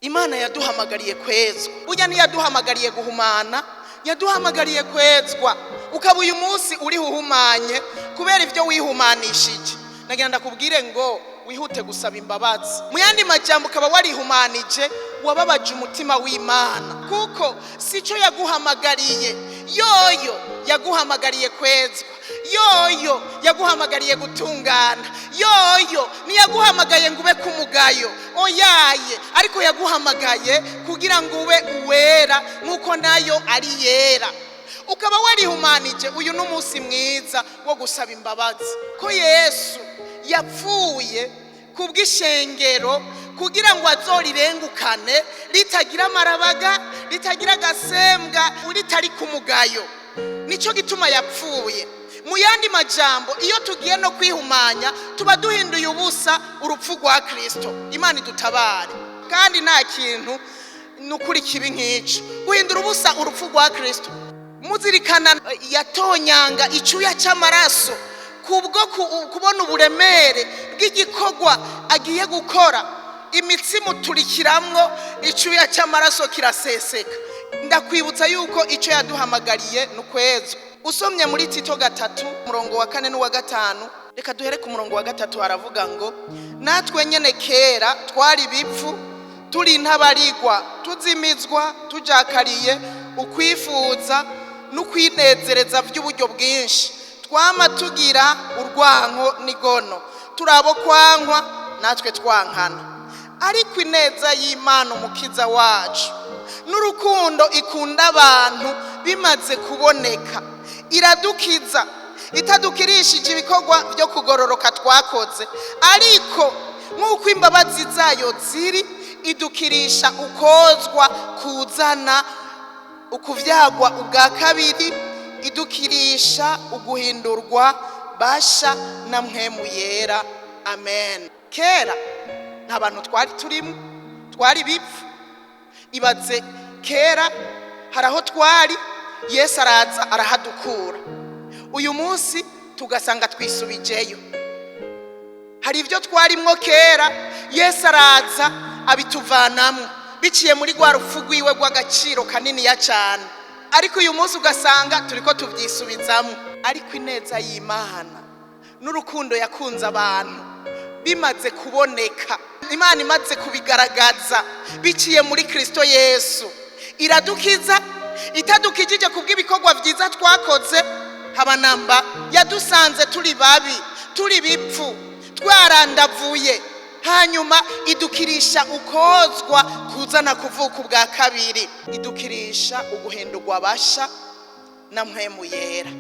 Imana yaduhamagariye kwezwa. Burya ntiyaduhamagariye guhumana, yaduhamagariye kwezwa. Ukaba uyu munsi uriho uhumanye kubera ibyo wihumanishije, nagira ndakubwire ngo wihute gusaba imbabazi. Mu yandi majambo, ukaba warihumanije, wababaje umutima w'Imana, kuko si cyo yaguhamagariye. Yoyo yaguhamagariye kwezwa, yoyo yaguhamagariye gutungana, yoyo ntiyaguhamagaye ngo ube kumugayo, oyaye, ariko yaguhamagaye kugira ngo ube uwera nk'uko nayo ari yera. Ukaba warihumanije, uyu ni umunsi mwiza wo gusaba imbabazi, ko Yesu yapfuye kubw'ishengero kugira ngo azorirengukane ritagira amarabaga, ritagira agasembwa, ritari ku mugayo. Nicyo gituma yapfuye. Mu yandi majambo, iyo tugiye no kwihumanya, tuba duhinduye ubusa urupfu rwa Kirisito. Imana idutabare. Kandi nta kintu ni ukuri kibi nk'icyo, guhindura ubusa urupfu rwa Kirisito. Muzirikana yatonyanga icyuya cy'amaraso kubwo kubona uburemere bw'igikorwa agiye gukora, imitsi muturikiramwo, icyuya cy'amaraso kiraseseka. Ndakwibutsa yuko icyo yaduhamagariye ni ukwezwa. Usomye muri Tito 3, umurongo wa 4 n'uwa 5, reka duhere ku murongo wa 3, haravuga ngo: "Natwe nyene kera twari bipfu, turi intabarigwa, tuzimizwa, tujakariye ukwifuza n'ukwinezereza by'uburyo bwinshi, twama tugira urwanko n'igono, turi abo kwankwa natwe twankana. Ariko ineza y'Imana Umukiza wacu n'urukundo ikunda abantu bimaze kuboneka, iradukiza, itadukirishije ibikorwa byo kugororoka twakoze, ariko nk'uko imbabazi zayo ziri, idukirisha ukozwa kuzana ukuvyagwa ubwa kabiri, idukirisha uguhindurwa basha na Mpwemu Yera." Amen. Kera nta bantu twari turimo, twari bipfu. Ibaze, kera hari aho twari, Yesu araza arahadukura. Uyu munsi tugasanga twisubijeyo. Hari ibyo twarimwo kera, Yesu araza abituvanamo biciye muri rwa rupfu rwiwe rw'agaciro kaniniya cyane, ariko uyu munsi ugasanga turi ko tubyisubizamo. Ariko ineza y'Imana n'urukundo yakunze abantu bimaze kuboneka, Imana imaze kubigaragaza biciye muri Kirisito Yesu, iradukiza, itadukijije kubw'ibikorwa byiza twakoze, habanamba. Yadusanze turi babi, turi bipfu, twarandavuye, hanyuma idukirisha ukozwa kuzana kuvuka ubwa kabiri, idukirisha uguhindurwa basha na Mpwemu Yera.